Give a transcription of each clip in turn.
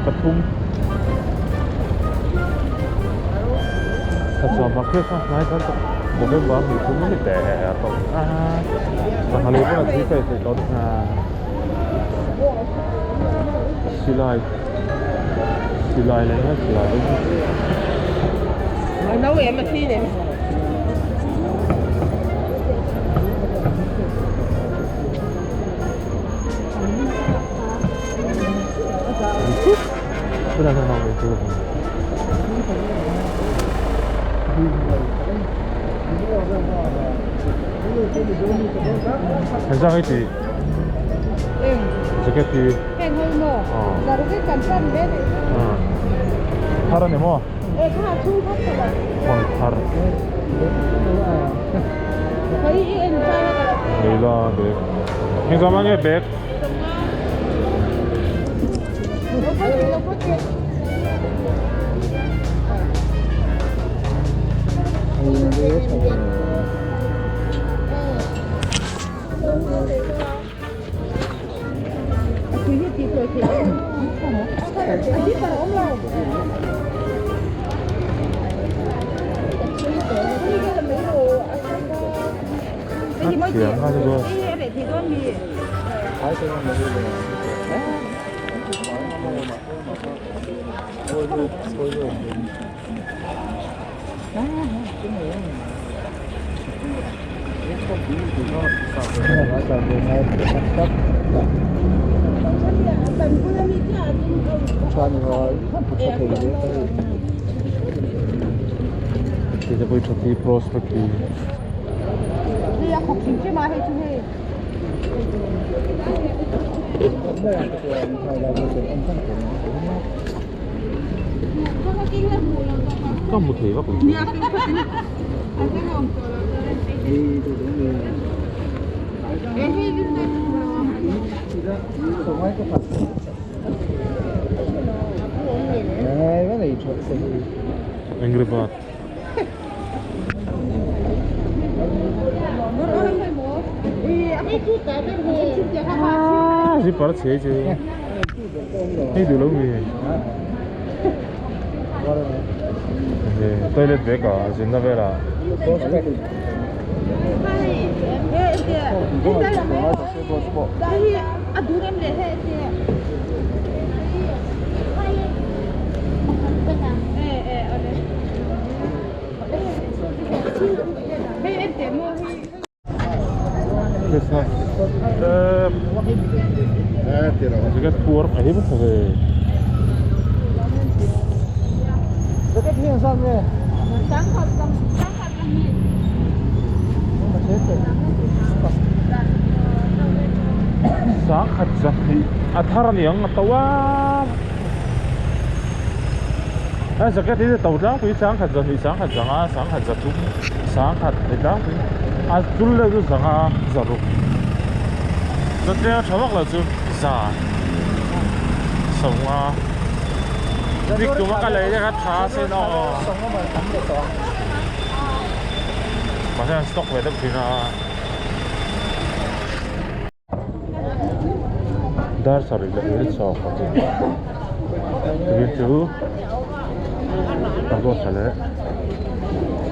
pathum thla chuan bang Christmas hnai chuan November hnih thum a ni der tawh a sangha lei pawn a thui feih feih tawh a silai silai leh hian silai dum Hezang i tih jacket hi thar a ni maw phone thar lei la bag engzah mah nge bag. A thiam a ni bawk. Prospect hi. Ka hmu thei vak lo. Angry Bird. Zipper a chhe chu hei duh lo mi toilet bag ah zinna velah Christmas jacket puar a hi bawk ve sangkhat zahnih a thar a niang a to a a jacket hi a to tlangpui sangkhat zahnih sangkhat zanga sangkhat zathum sangkhat ni tlangpui a chul deuh chu zanga zaruk chuan tlem a tha vak lo chu za sawmnga nik tuma ka lei te kha tha a sen aw mahse an stock ve deuh thin a. Dar sarih leh minute sawm pakhat tukin chu August-a leh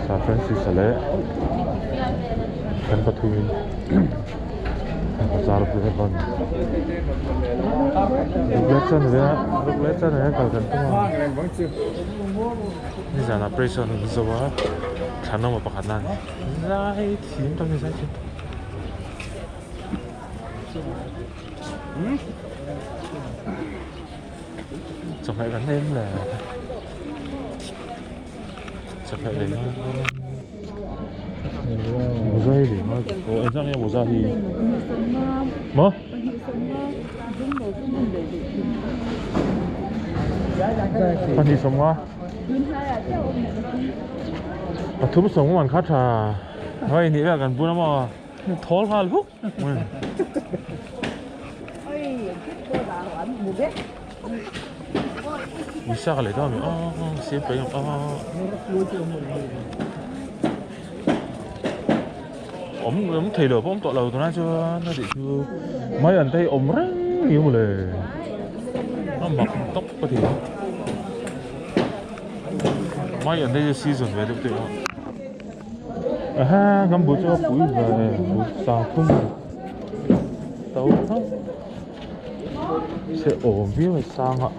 Sir Francis-a leh then pathumin bazar pui a ban ruk leh chanve a ruk leh chanve a kal kan tum a nizanah pressure an zo a thlanawma pakhat nan zai thim tak ni zai thim. Chawhmeh kan em le chawhmeh lei nan mawza hi lei ngai aw engzah nge mawza hi maw pahnih sawmnga pathum sawmnga man kha tha hei nih vel kan bun a maw. Thawl nghal huk mai. Misa ka lei dawn a mi aw siam paih ang aw awm awm thei lo pawh awm tawh lo tunah chuan a tih chu mai an te hi awm reng ni maw le a mak. tawp ka ti mai an hei season ve deuh teh a aha kan bu chu a pui ve sangthum to theuh se awm viau a sang a.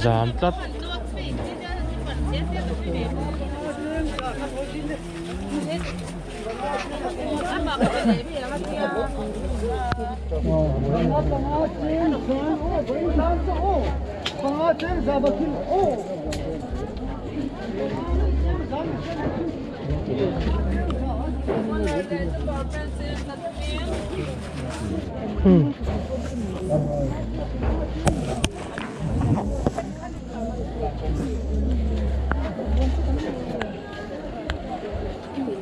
Zam tlat.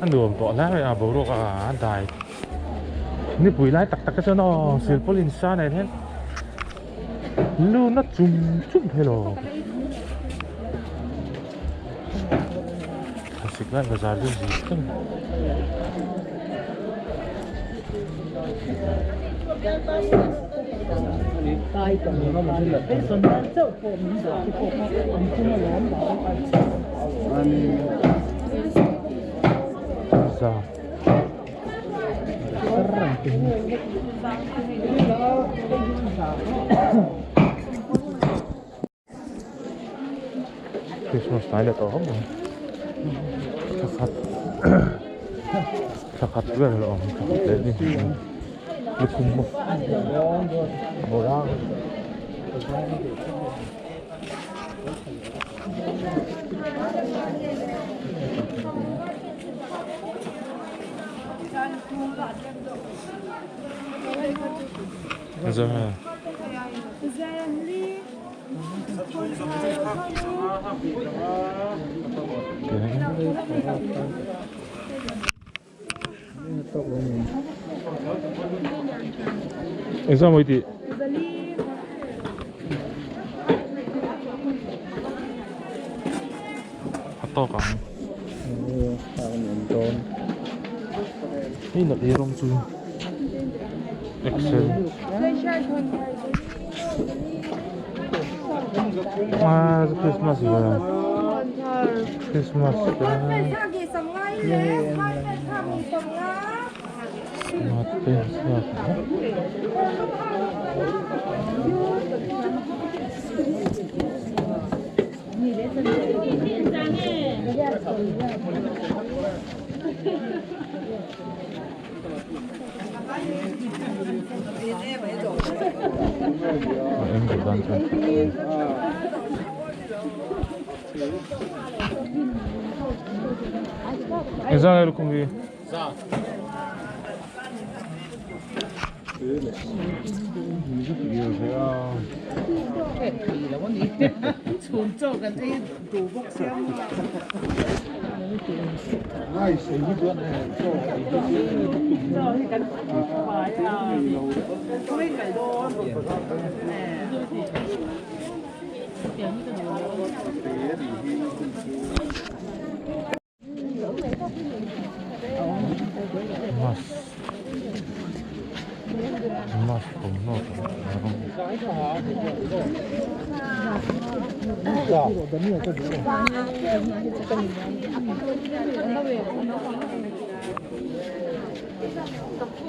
A nuam tawh hle mai a boruak a dai nipui lai tak tak te chuan aw silpaulin sa nen hian lu na chum chum thei lo thlasik lai bazar chu zin thleng. Za Christmas hnai leh tawh hawk mai thla khat thla khat vel a awm thla khat leh ni lukhum maw Engzah maw i tih? A tawk ang. Hei nalh hi rawng chu Excel. Ah Christmas ve Christmas te mate A eng duh dan chuan Engzah nge lukhum hi? Mask mask thawmhnaw tam tak a awm.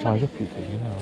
Hmai ka phih theih hian a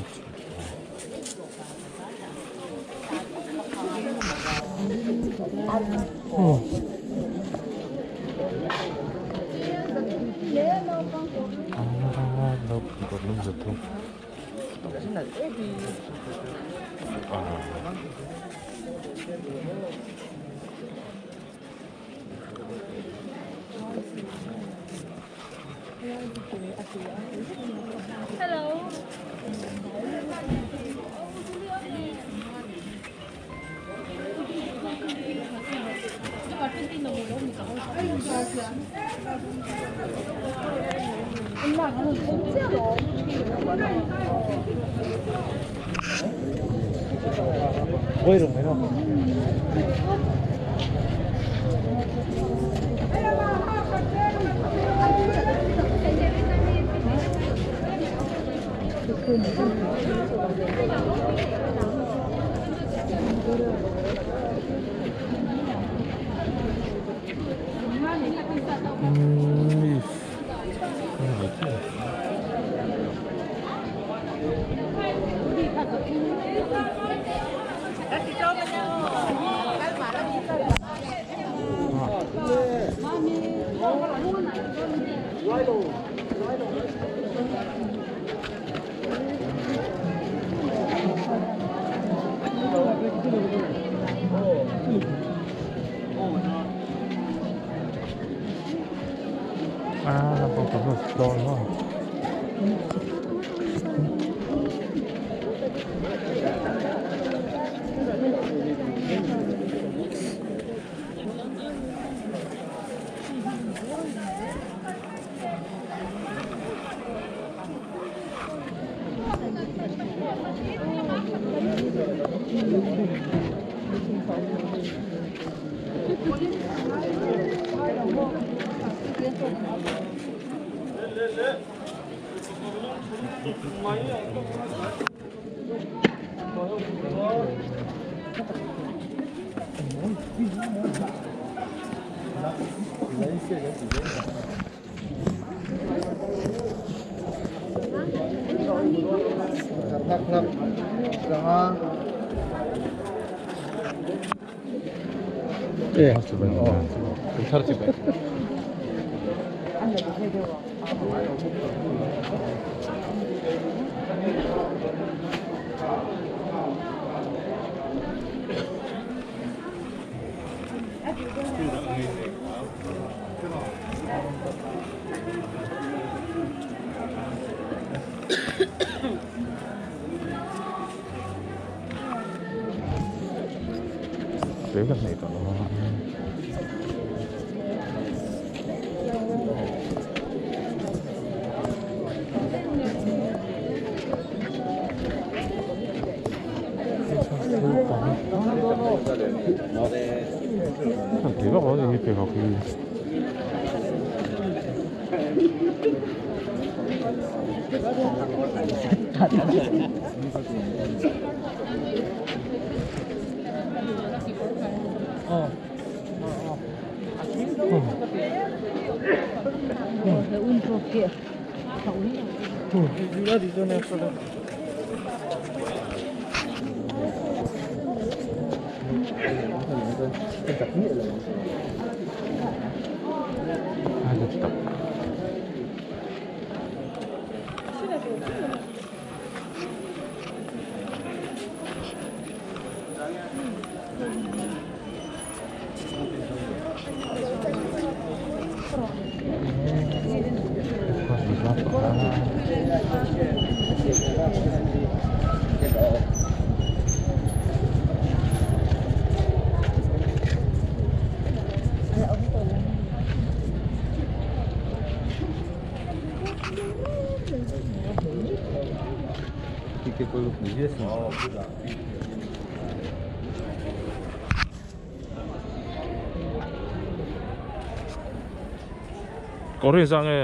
Kawr hi zah nge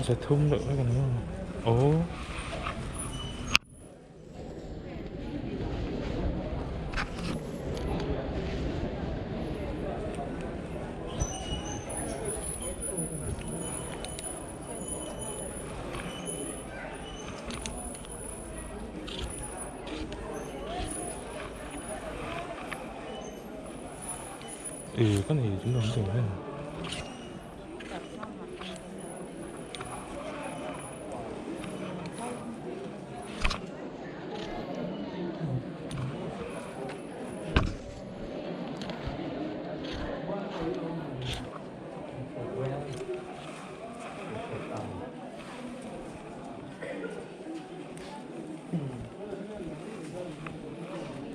zathum deuh vek an ni a aw. Ih ka nei chu ang deuh hian.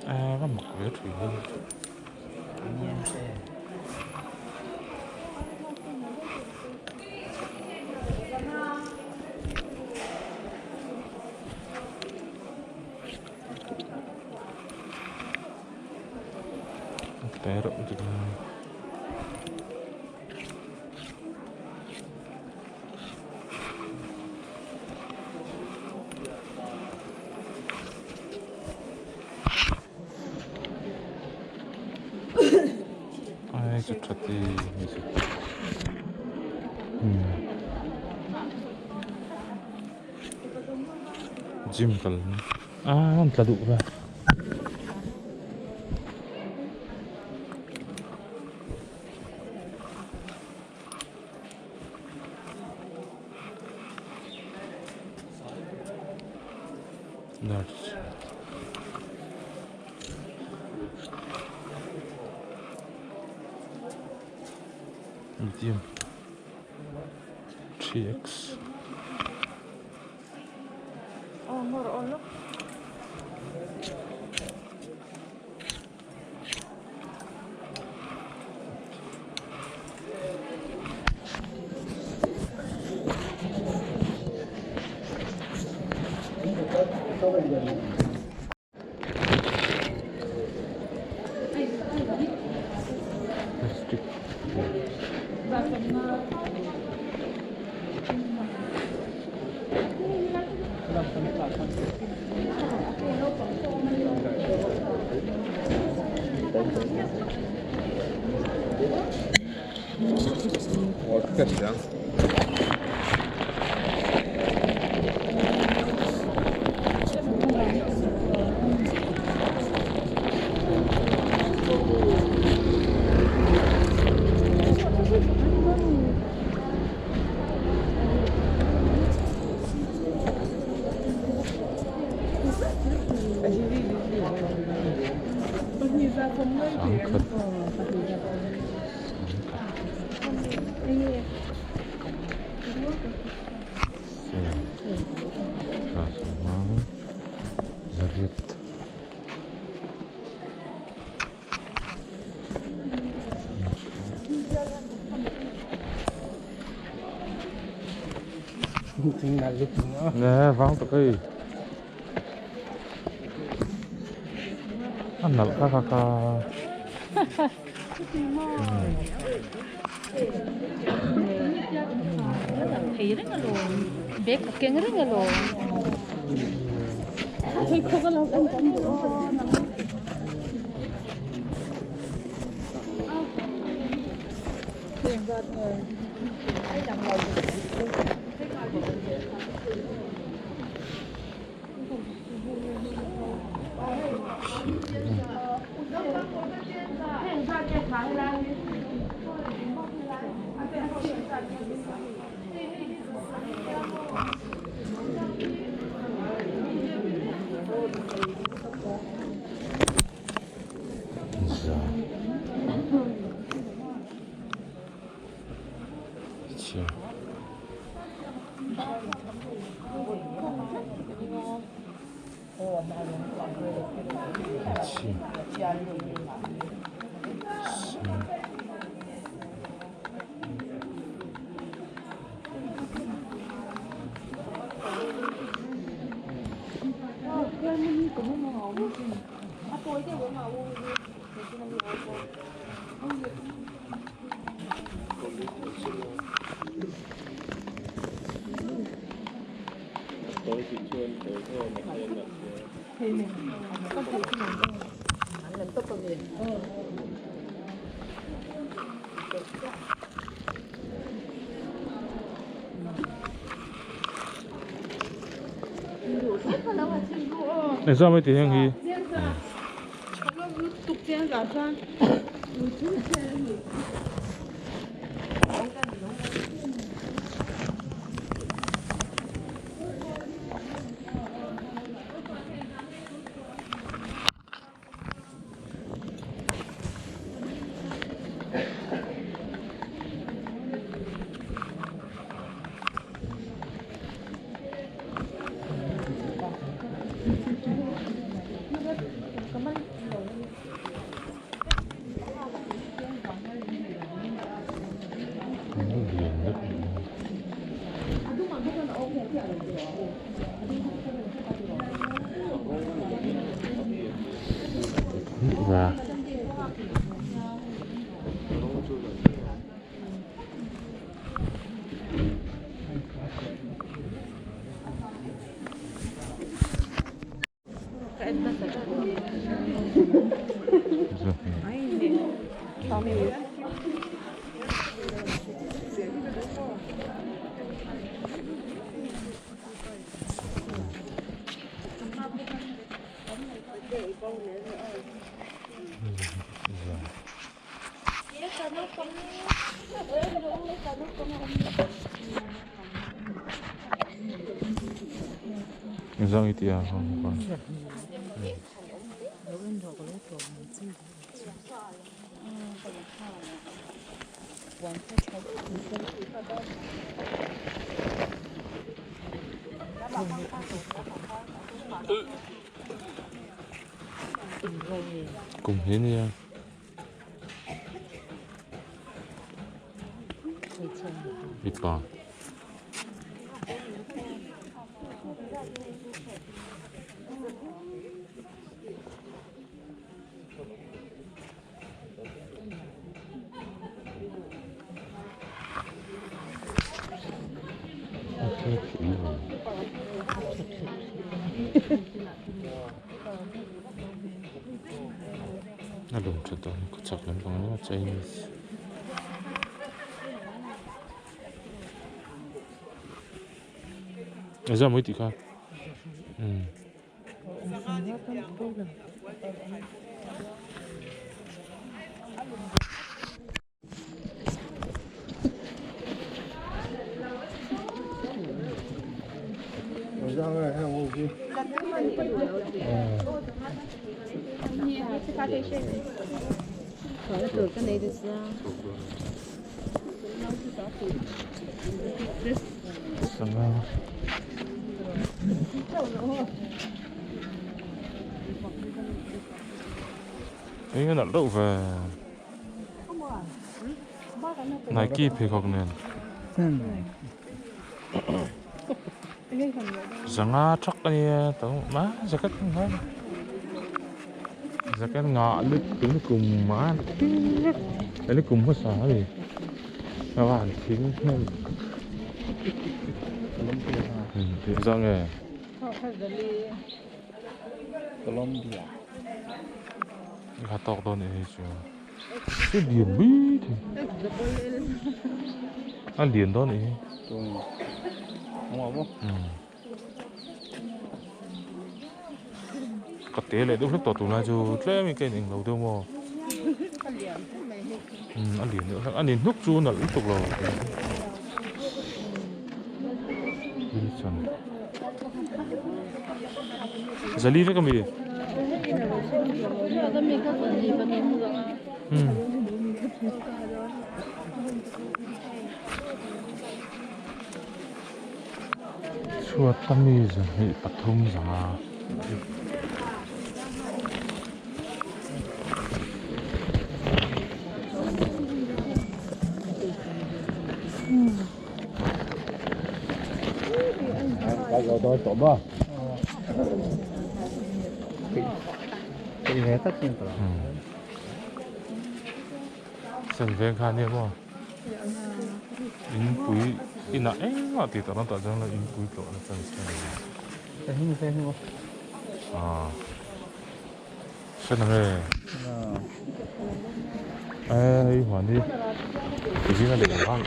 A va mak ve thui hi. Te reuh dik a. Ai chu tha ti ni chu gym kal a an tla duh ve. Nurse. Medium. 3x. Plastic. Sangkhat Sangkhat Nè vang tak hei a nalh kha kha kha Za chhia. Engzah mai tih heng hi. Zang i ti a. Kum hi nia. Mipa. A lung tha dawn ka chak lampang emaw Chinese Engzah maw i tih kha umm. Eng a nalh deuh ve. Nike pheikhawk nen. Zanga thak a nia tawng ma jacket nga jacket nga lut tun kum a tun kum hmasa a ni a van thing hnem zah nge Colombia Kha tawk dawn nih hei chu chu lian mai thei a lian dawn nih hi ka te leh deuh hlek tawh tunlai chu tlem in ka in englo deuh maw a lian deuh hlek a ni hnuk chu nalh lutuk lo Wilson. Zali vek ami? Hmm. Chhuat ami 23 zanga. Sen veng kha ania maw inpui inah engmah tih tak tah chuan inpui tlawh na chance a nei a hre nang e hei huan hi zing a leh ang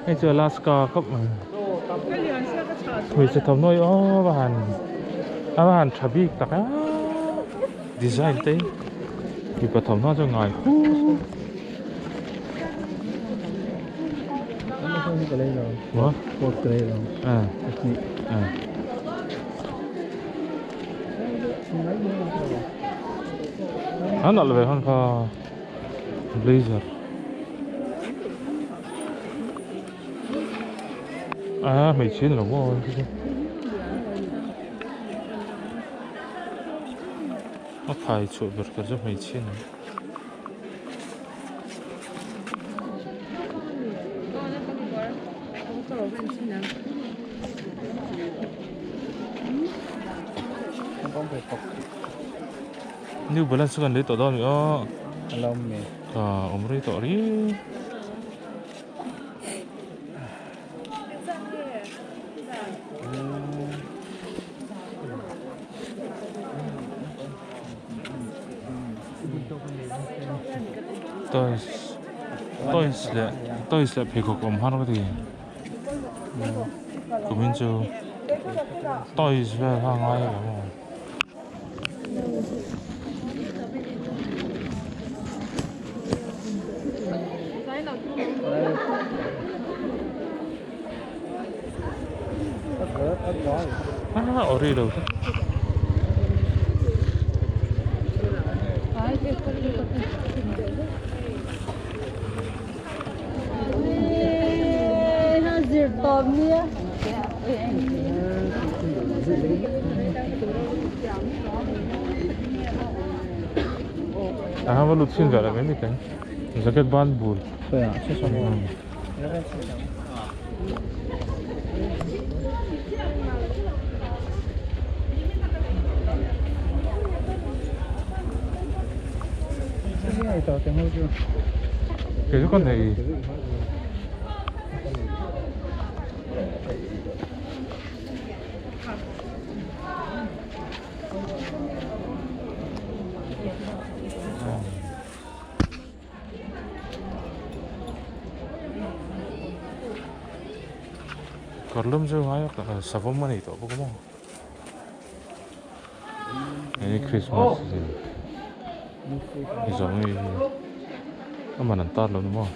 Hei chu Alaska khawp mai. Hmeichhe thawmhnaw hi aw va han a va han tha bik tak a design te hi mipa thawmhnaw chu ngai hu. A nalh ve hman kha blazer a hmeichhe ni lo maw a khai chhuah ber kher chu hmeichhia ni. New Balance chu kan lei tawh dawn a ni aw. Ka awm rei tawh riau. Toys toys leh toys leh pheikhawk awm har ka ti kumin chu toys vel kha a ngai lo maw. A ori lo tlat. A va lut chhin ve lo mai mai teng jacket ban bul. Kei chu ka nei. Kawr lum chu ngai vak lo savawm a nei tawh bawk a maw hei Christmas hi zawng hi a man an tar lo ni maw.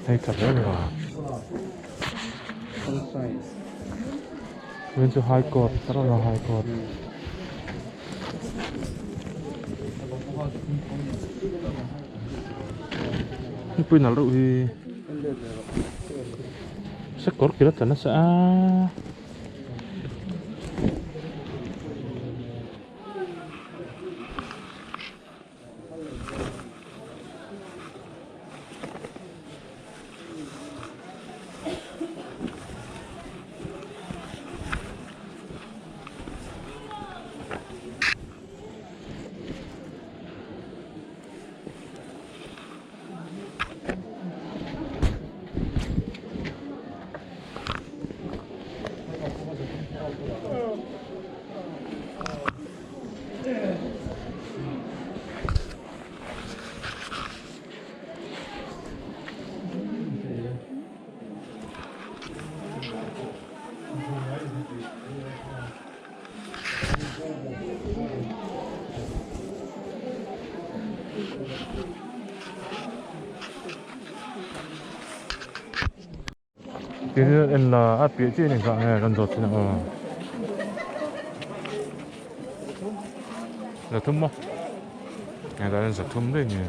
Hei tha hle mai a Vawiin chu high court Kerala high court nipui nalh reuh hi sakawr kil a tla nasa a. Tin en la a piah chiah in engkah nge kan zawt thin ang aw. Zathum maw? Hetah hian zathum daih ni.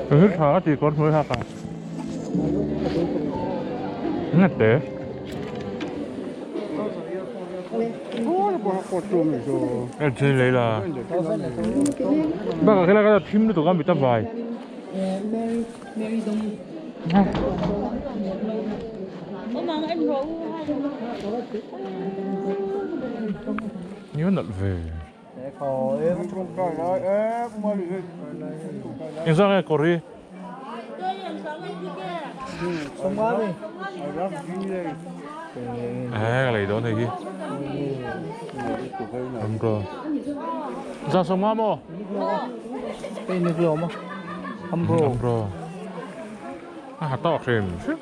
Hei tha a tih kawr hnuai hak a nge te. Thil lei la bakah khilai kha thim lutuk a mit a vai. Ni nalh ve. Engzah nge kawr hi? Eh ka lei dawn hei hi. Za sawmnga maw? Ambro. A ha tawk hrim hrim.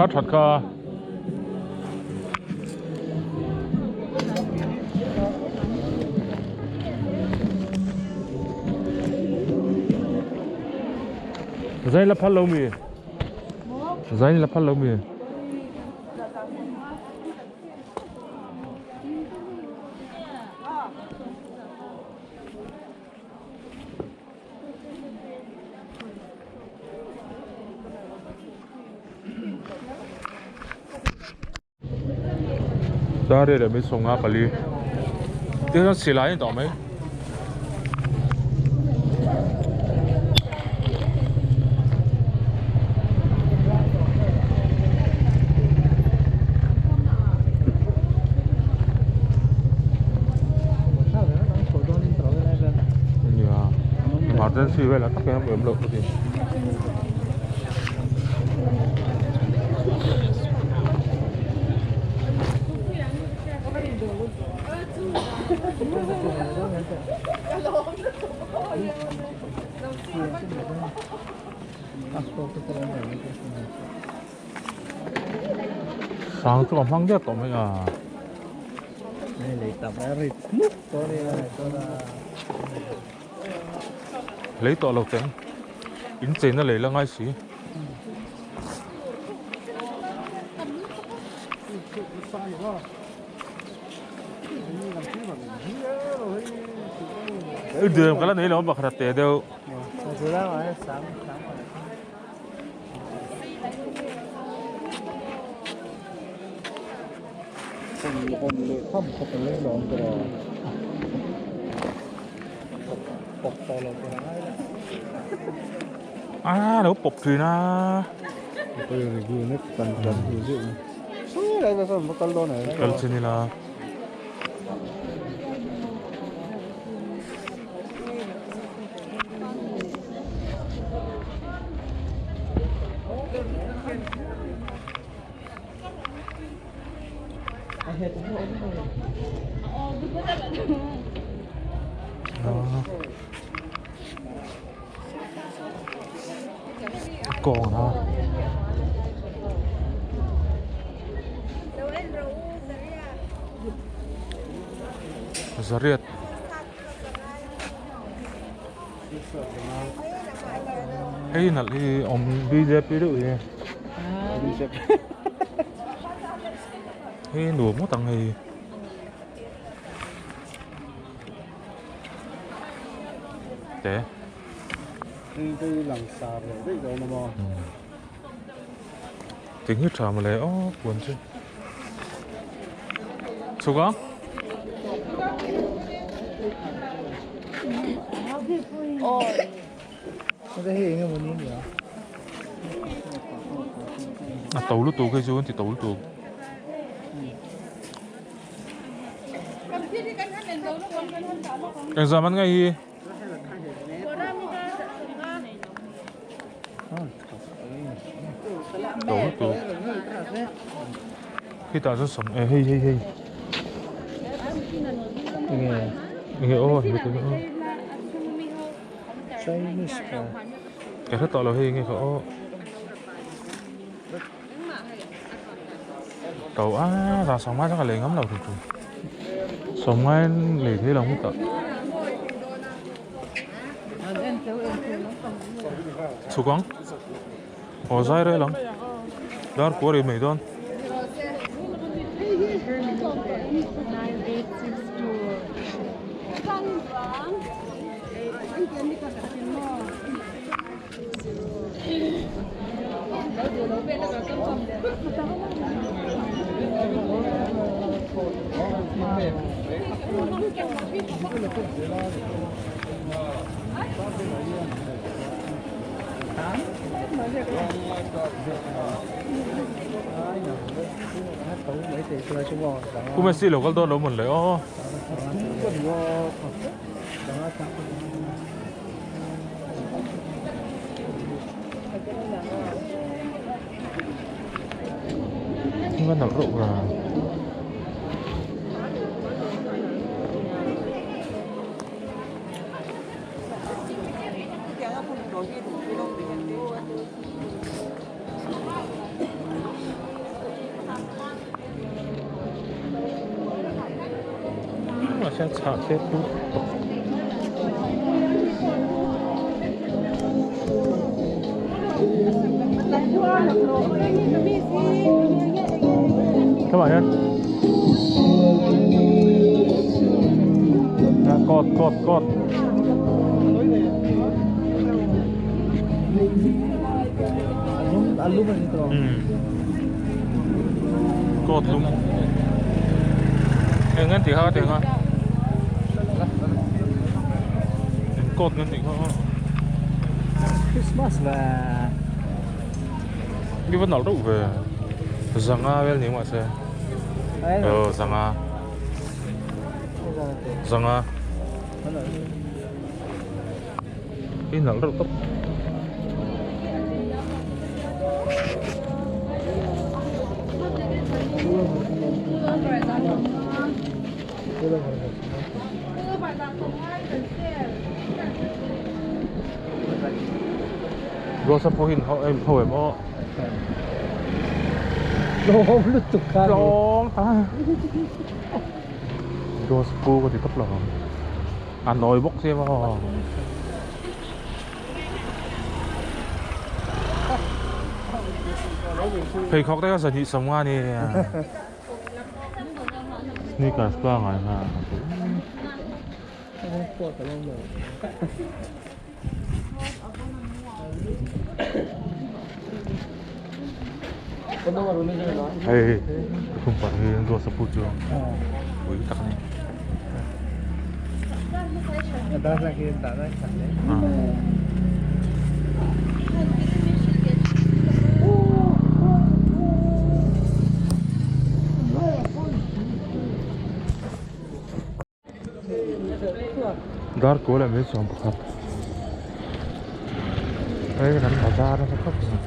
Kha that kha. Zai la phal lo mi? Zai la phal lo mi? Dar leh mi sawmnga pali te hian silai a ni tawh mai. Emergency velah tak hian awm loh ka ti. Sang chu ka hmang der tawh mai a. Lei tawh lo teng in cheina lei la ngai si. Đường cái là nấy là bậc đặt đều. À, nó bọc thì na. Kal chi ni la. Kawn a. Zariat. Hei nalh hi awm bjp deuh hi. Hei nuam ngawt ang hei. Te. Ting hi tha mawle aw puan chu. Chhuk ang. A to lutuk hei chu an ti to lutuk. Engzam an ngaih hi. To lutuk. Khitah chuan sawm eh hei hei hei. Enge aw Ka hre tawh lo hei enge kha aw. To a za sawm ngai chuan ka lei ngam lo thei chu. Sawm ngai lei thei lo ngawt ah. Chhuk ang. Aw zai rel ang. Dar kuar i mai dawn. Pu Messi lo kal dawn lo mawn le aw. Nga nalh reuh ve. Mahse a chhah te chu Các bạn nhé. Cột cột cột. Cột lum. Eng an tih kha ka ti ang a. Eng coat an tih kha aw. Christmas ve. Ni va nalh reuh ve. Zanga vel ni mahse. Aw zanga. Zanga. I nalh reuh tawp. Rosa pawh hi in ho em aw. Tlawm lutuk kha. Tlawm ta. Rose pu ka ti tawp lo ang. A nawi bawk sia maw. Pheikhawk te kha zahnih sawmnga a ni a. Sneakers pangngai kha a duh. Hei thum pah hi an duat sapu chu pui tak a ni. Dar kawl ah mai 11 hei kan bazar nasa khawp mai.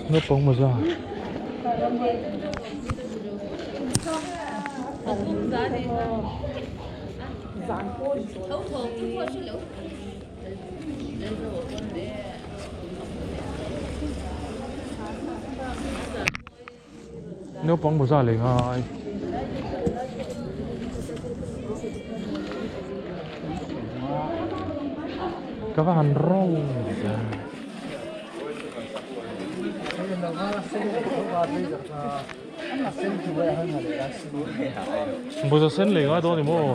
Naupang mawza. Naupang mawza lei ngai. Ka va han rawng ve. Mawza sen lei ngai dawn ni maw?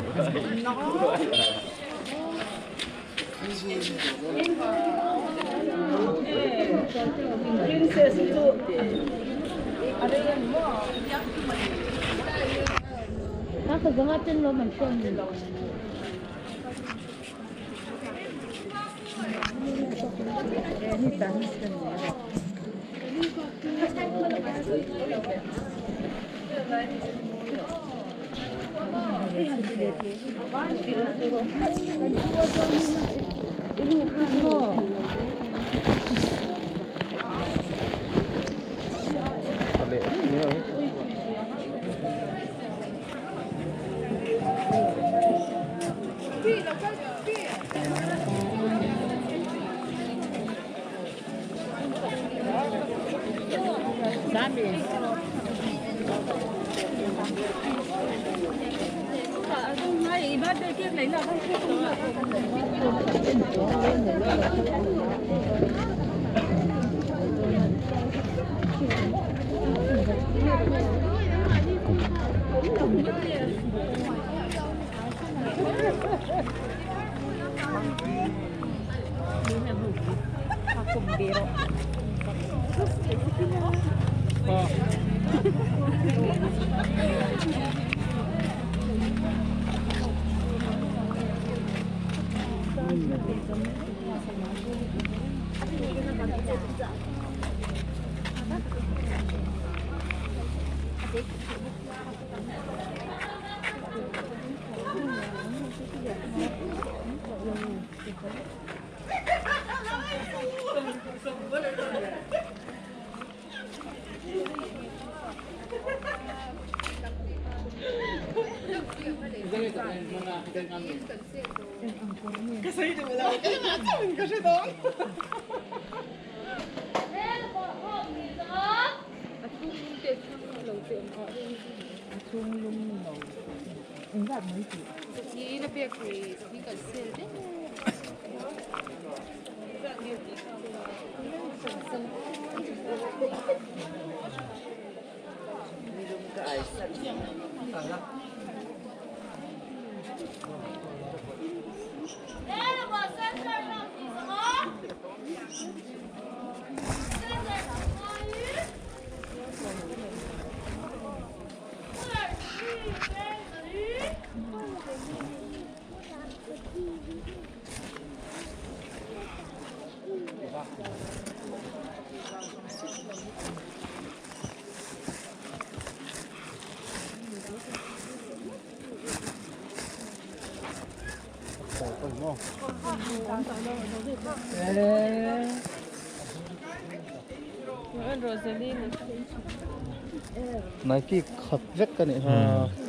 Nike khat vek ka nih ha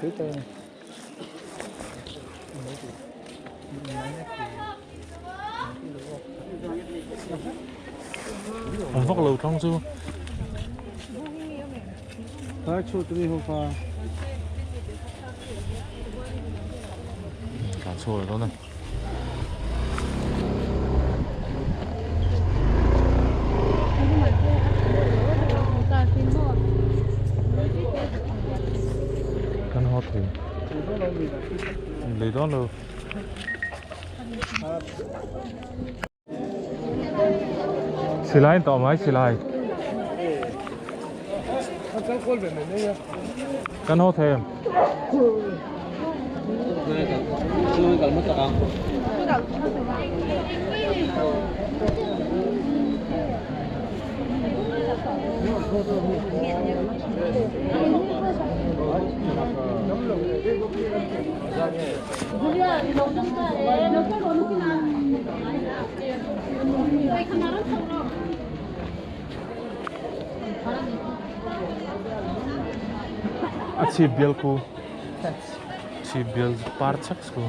tui tak a ni. An vak lo thang chu. Tlan chhuak leh dawn a ni. Kan haw thei. Lei dawn lo. Silai in tawh mai silai. Kan haw thei em? A chhip bial khu chhip bial par chhak khu.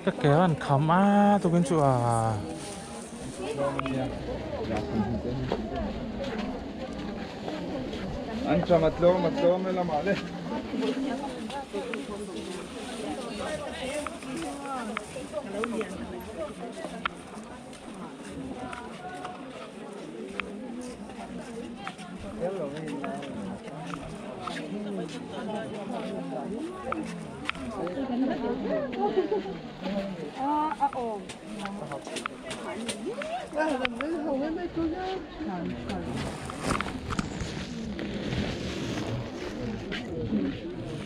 Ka ke an kham a tukin chu a. An chang a tlawm a tlawm e lamah le.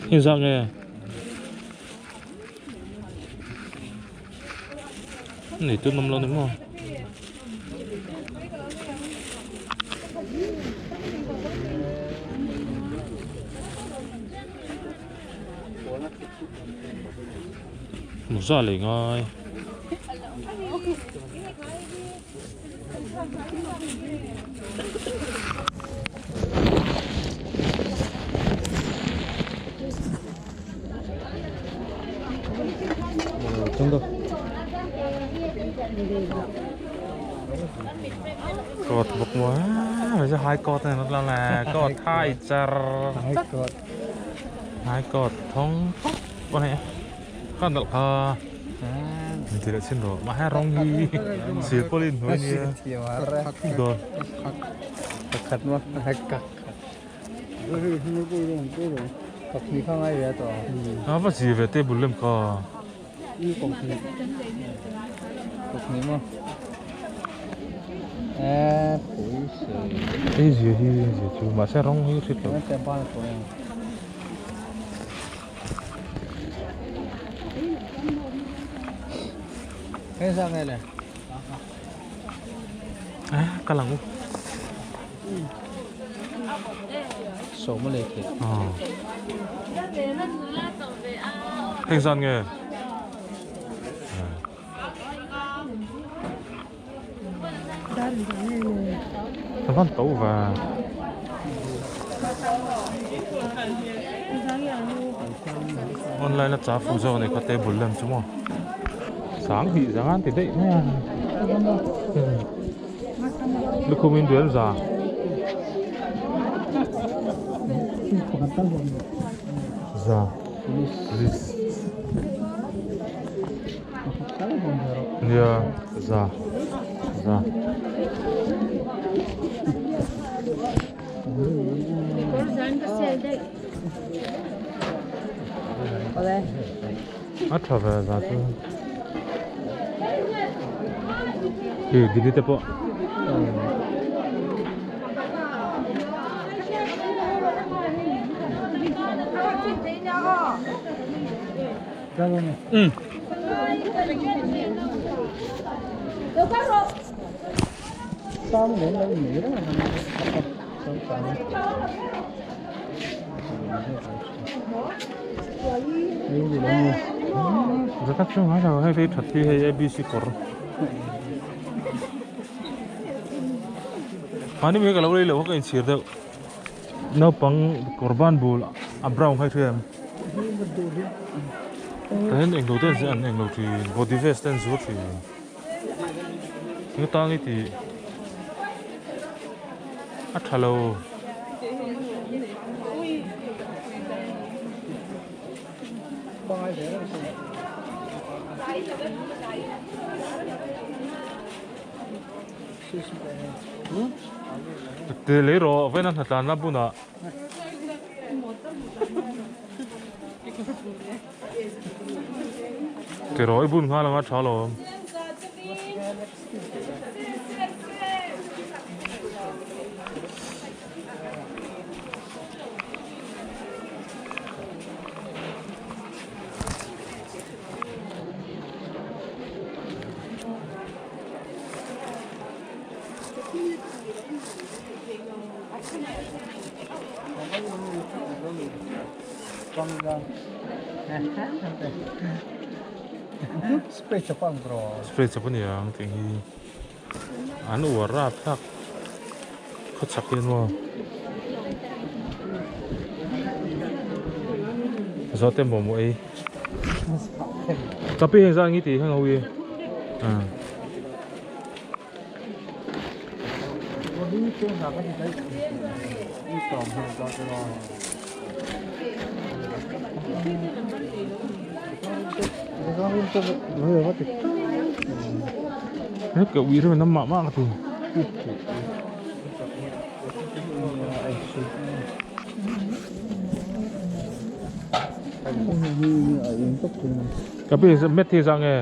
Engzah nge? Nei tun awm lo ni maw? Mawza lei ngai. Cột bốc quá bây giờ hai cột này nó là cột hai char hai cột thông con này con đậu kha thì đã xin rồi mà hai rong hi xíu có lên thôi nè rồi Pakhat maw kak kak ni kha ngai ve tawh a va chi ve te bul lem ka kak ni maw e pui si ei zia hi zia chu mahse rawng hi hrit lo Hei sa nge le a kal ang u Sawma lei thei Heng zan nge Ka van to va. Online a cha fu zawk a ni kha table lem chu maw. Sang hnih zang an ti daih mai a. Lukhum in duel za. Za. Police. Nia za za. A tha ve za chu. Hi dili te pawh. Um. Zakhat chu ngai lo hei hei that hi hei abc kawr. Mahni mai ka lo lei loh kha ka inchhir deuh. Naupang kawr ban bul a brown kha i hria em? Tah hian englo te an englo thin body vest te an zur thin. Nga tang i tih a tha lo. Ti lei rawh vawiin a hnatlanna bunah. Ti rawh i bun nghal anga tha alawm. Spray chawp ang bro. Spray chawp a ni ang tih hi an uar rap thlak khawchhak hian maw zawhte momo ei kapi heng zan nge tih heng ho hi ah. Ka ui reuh in mah mah ka ti. Ka pi met thi za nge?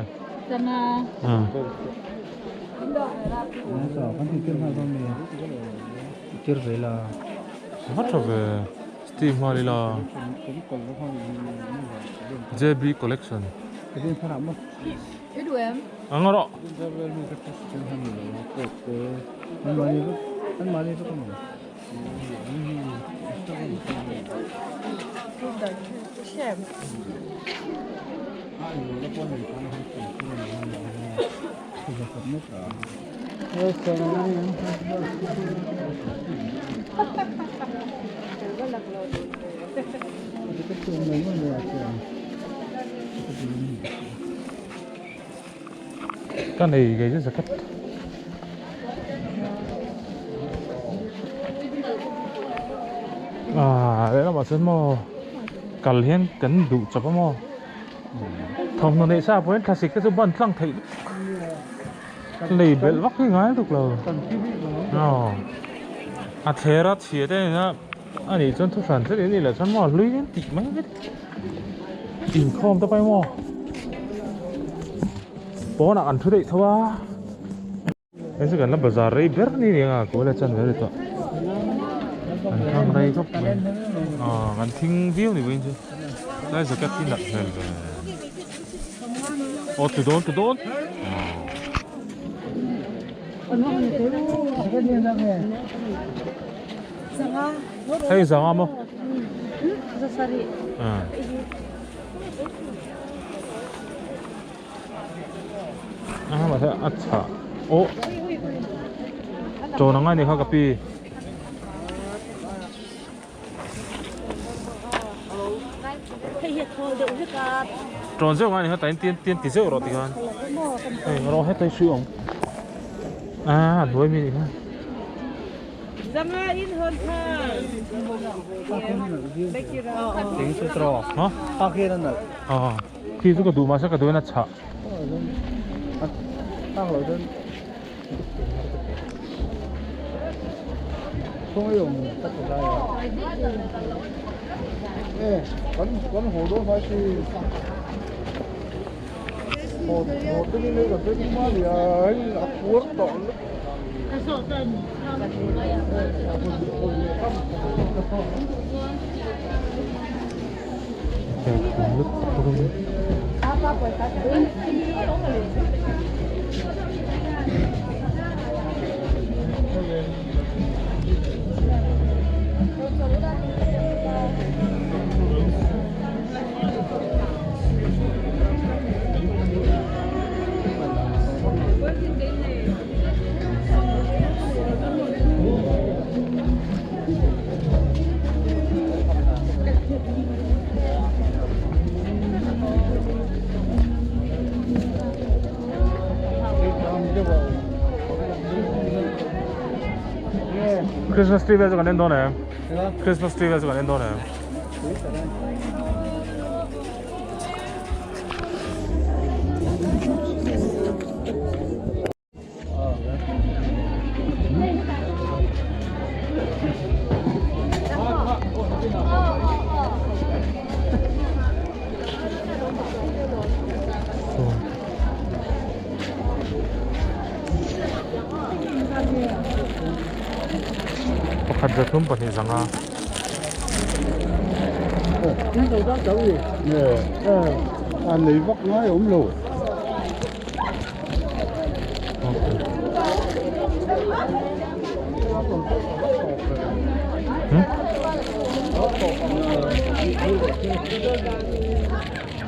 Va tha ve steam nghal ila JB collection a nga rawh. Ka nei ngei chu jacket ah lehlamah chuan maw kal hian kan duh chawp a maw thawmhnaw neih sa pawhin thlasik te chu ban tlang theih lei belh vak hi ngai tuk lo aw a thler a chhia te a ni a a nih chuan thu hran tlat in nih loh chuan maw hlui hian tih mai mai inkhawm te pawh hi maw pawnah an thu daih tho a hei chu kan la bazar rei ber ni nia nga kawl a chan ve tawh an thang rei khawp mai aw kan thing viau ni pawhin chu tlai jacket hi nalh hmel ve aw tlu dawn tlu dawn hei zanga maw a mahse a chhah aw chawn ang a ni kha ka pi. Chawn zeuh ang a ni kha tain tian tian ti zeuh rawh tikhan hei rawh heta hi hri awm a hnuai mi ni kha. Hah. Khi chu ka duh mahse ka duhin a chhah. Christmas tree vel chu kan en dawn em? Christmas tree vel chu kan en dawn em? Pakhat zathum pahnih zanga. A nei vak ngai awm lo.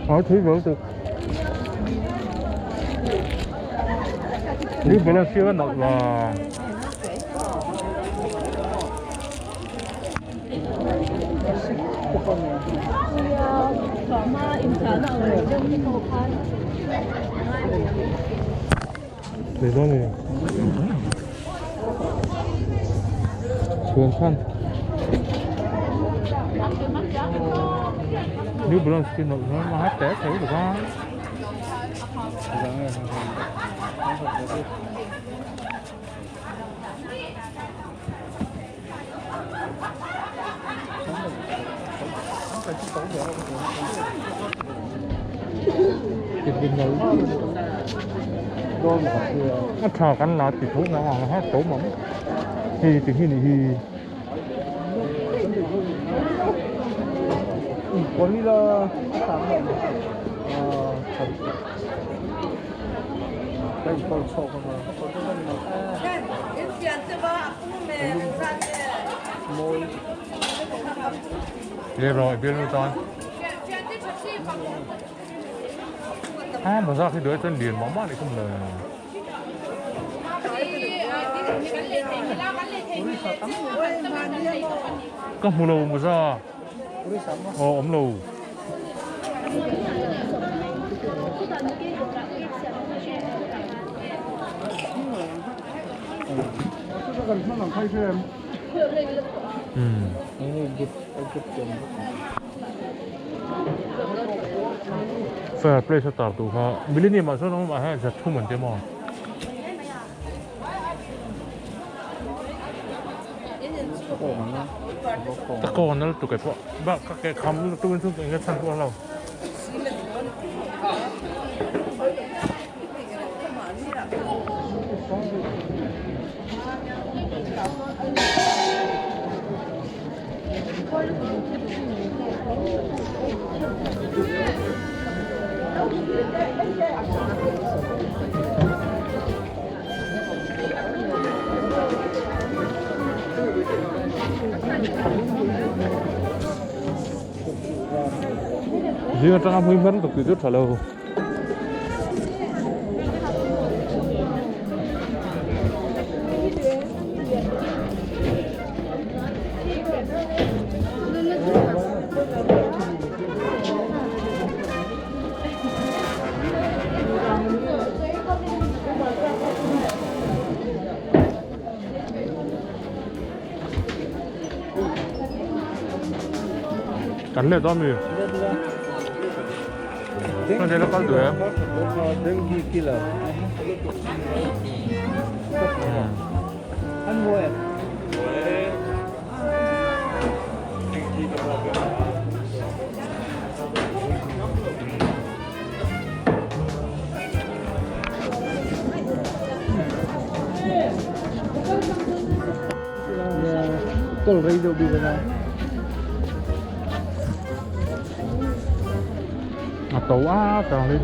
Ờ thấy vỡ được. New Balance cái nọ là 대단해. 괜찮. New Balance cái nọ nó hát té thấy được không? Nó thà cắn lá thì thú nó mà hát tổ mỏng thì thì khi này thì Gorilla Để rồi biết luôn con. À mà ra khi đứa chân liền mắm mát lại không là. Có mù lù mà ra. Ồ ống lù. Ừ. Fair play cho tao tụ ha. Millennium mà sao nó mà hay giật thu mình thế mà. Ta còn nó tụ cái bộ, bác các cái khăm tụ bên xuống cái sân của lâu. Riêng trong năm vẫn được rất là lâu. Cắn lệ to mì. Nó đây nó có được. Dengue killer. Ăn mua em. Tôi radio đi ra. À tàu á càng lên.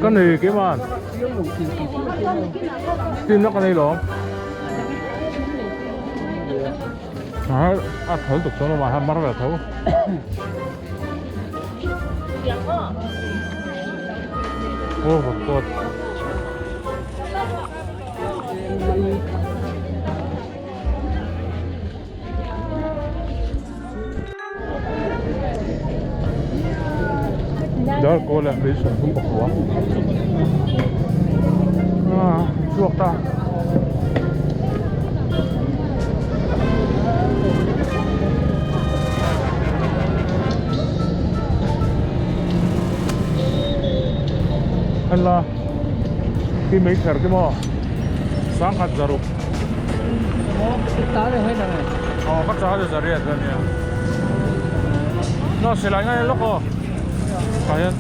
Cái này cái mà tin nó cái này lắm. À, à thử được cho nó mà ham mắc về thấu. Ô, vật Đó cô là bị sủng cũng bọc quá. À, chuột ta. Anh là khi mấy thẻ cái mò sáng hạt giờ rồi. Ờ, bắt giá rồi rồi rồi nè. Nó sẽ lại ngay lúc rồi. 과연?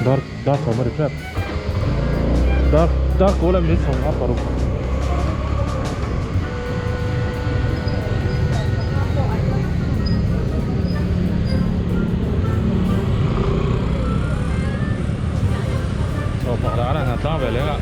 Dark, dark, dark, dark. Dar kawl a minute 56. Chaw pakhat ah an han tlang ve leng a.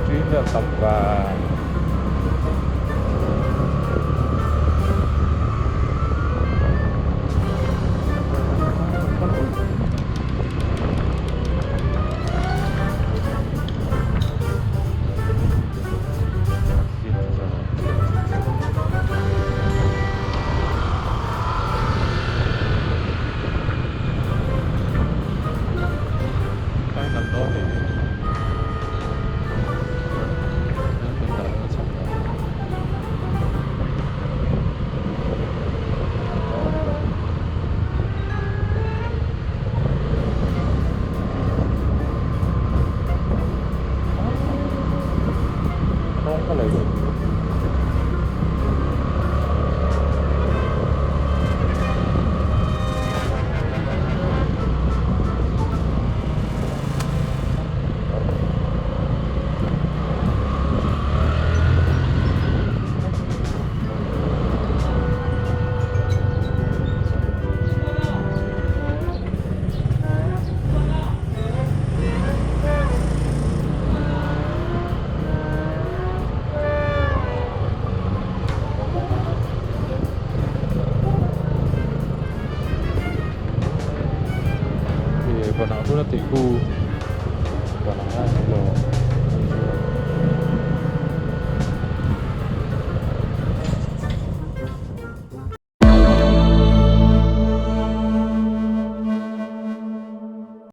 Chuyến tập và Thì quần áo tôi là tỷ khu quần áo.